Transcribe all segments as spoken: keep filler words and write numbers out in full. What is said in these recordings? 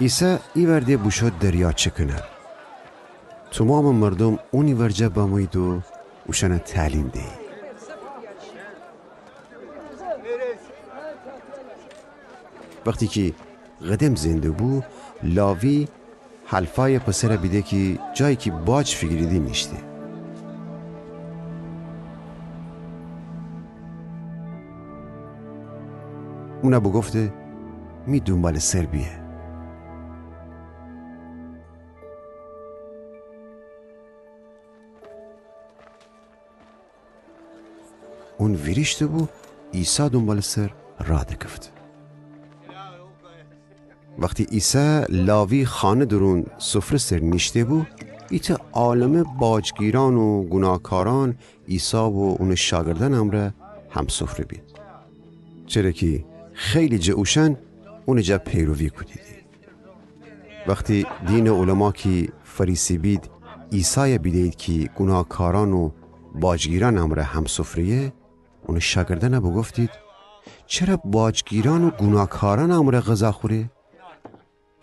عیسی ایوأر ده بوشو دریاچه کنأر. تومامٚ مردوم اونی ورجه بمویید و اوشأنَ تعلیم دیید. وختی کی قدم زئن دوبو، لاوی حلفایٚ پسرَ بیده کی جایی کی باج فیگیریدی نیشته. اونَ بوگفته: می دونبالٚ سر بیه. اون ویریشته بو عیسی دونبالٚ سر راه دکفته. وختی عیسی لاوی خانه دورون سفره سر نیشته بو، ایتأ عالمه باجگیرأن و گوناهکارأن عیسی و اونٚ شاگردأنٚ امرأ همسفره بید. چره کی خیلی جٚه اوشأن اونٚ جا پیروی کودیدی. وختی دینٚ علما کی فریسی بید، عیسایَ بیدهیید کی گوناهکارأن و باجگیرأنٚ امرأ همسفره‌یه، اونٚ شاگردأنَ بوگفتید: چره باجگیرأن و گوناهکارأنٚ امرأ غذا خوره؟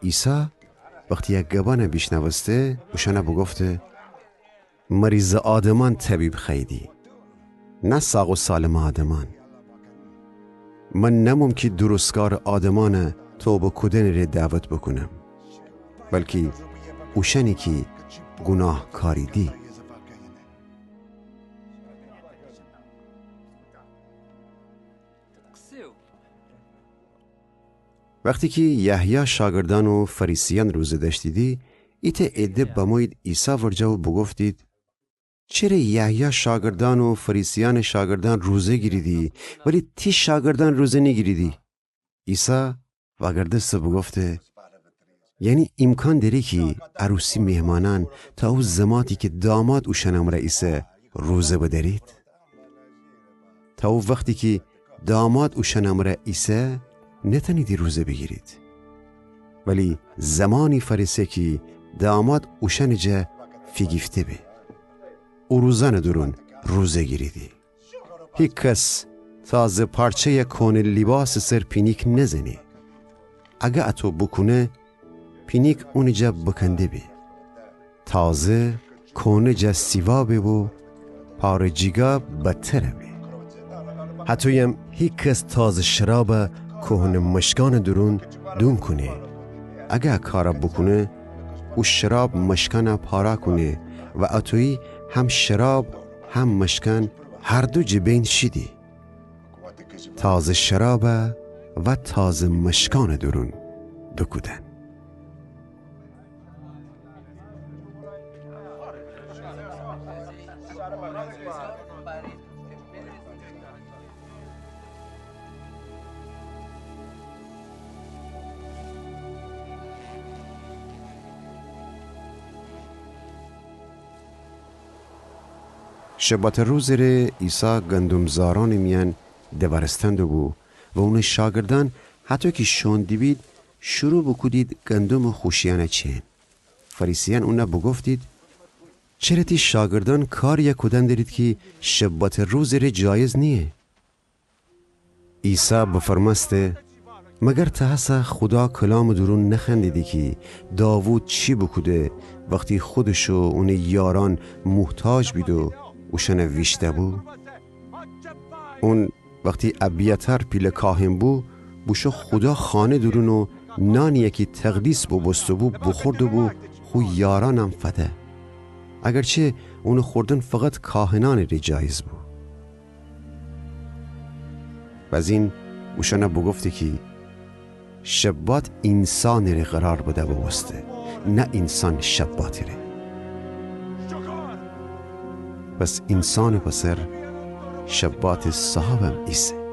عیسی وختی ا گبأنَ بیشنوسته، اوشأنَ بوگفته: مریضٚ آدمأن طبیب خوأییدی، نه ساق و سالمٚ آدمأن. من نموم کی درستکارٚ آدمأنَ توبه کودنٚ ره دعوت بوکونم، بلکی اوشأنی کی گوناهکاریدی. وختی کی یحیی شاگردأن و فریسیأن روزه دأشتیدی، ایتأ عده بمویید عیسی ورجه و بوگفتید: چره یحیی شاگردأن و فریسیأنٚ شاگردأن روزه گیریدی، ولی تی شاگردأن روزه نیگیریدی؟ عیسی وأگردسته بوگفته: یعنی ایمکان دأره کی عروسی مهمانأن تا او زماتی کی داماد اوشأنٚ امرأ ایسه روزه بدأرید؟ تا او وختی کی داماد اوشأنٚ امرأ ایسه نتأنیدی روزه بیگیرید. ولی زمانی فأرسه کی داماد اوشأنٚ جا فیگیفته به، او روزأنٚ دورون روزه گیریدی. هیکس تازه پارچه‌یَ کونٚ لیباسٚ سر پینیک نزنه. اگر اَتو بوکونه، پینیک اونٚ جا بکنده به. تازه کونٚ جا سیوا به و پاره جیگا بدتر به. هطویم هیکس تازه شرابَ کهنه مشکأنٚ دورون دونکونه. اگر ا کارَ بوکونه، او شراب مشکأنَ پاره کونه و اَتویی هم شراب هم مشکأن هر دو جٚه بین شیدی. تازه شرابَ و تازه مشکأنٚ دورون دوکودن. شباتٚ روزٚ ره عیسی گندم‌زارأنٚ میأن دوأرستن دوبو و اونٚ شاگردأن هطو کی شوئون دیبید، شروع بوکودید گندمٚ خوشه‌یأنَ چئن. فریسیأن اونَ بوگفتید: چره تی شاگردأن کاریَ کودن دأرید کی شباتٚ روزٚ ره جایز نییه؟ عیسی بفرمأسته: مگر تا هسه خودا کلامٚ دورون نخوأندیدی کی داوود چی بوکوده وختی خودش و اونٚ یارأن محتاج بید و اوشأنَ ویشته‌بو؟ اون وختی ابیاتار پیله کاهن بو، بوشو خودا خانه دورون و نانی‌یَ کی تقدیس بوبوسته‌بو بوخورده بو خو یارأنم فده. اگرچه اونٚ خوردن فقط کاهنأنٚ ره جایز بو. بزین اوشأنَ بوگفته کی شبات اینسانٚ ره قرار بده بوبوسته، نه اینسان شباتٚ ره. پس اینسانٚ پسر شباتٚ صاحبم ایسه.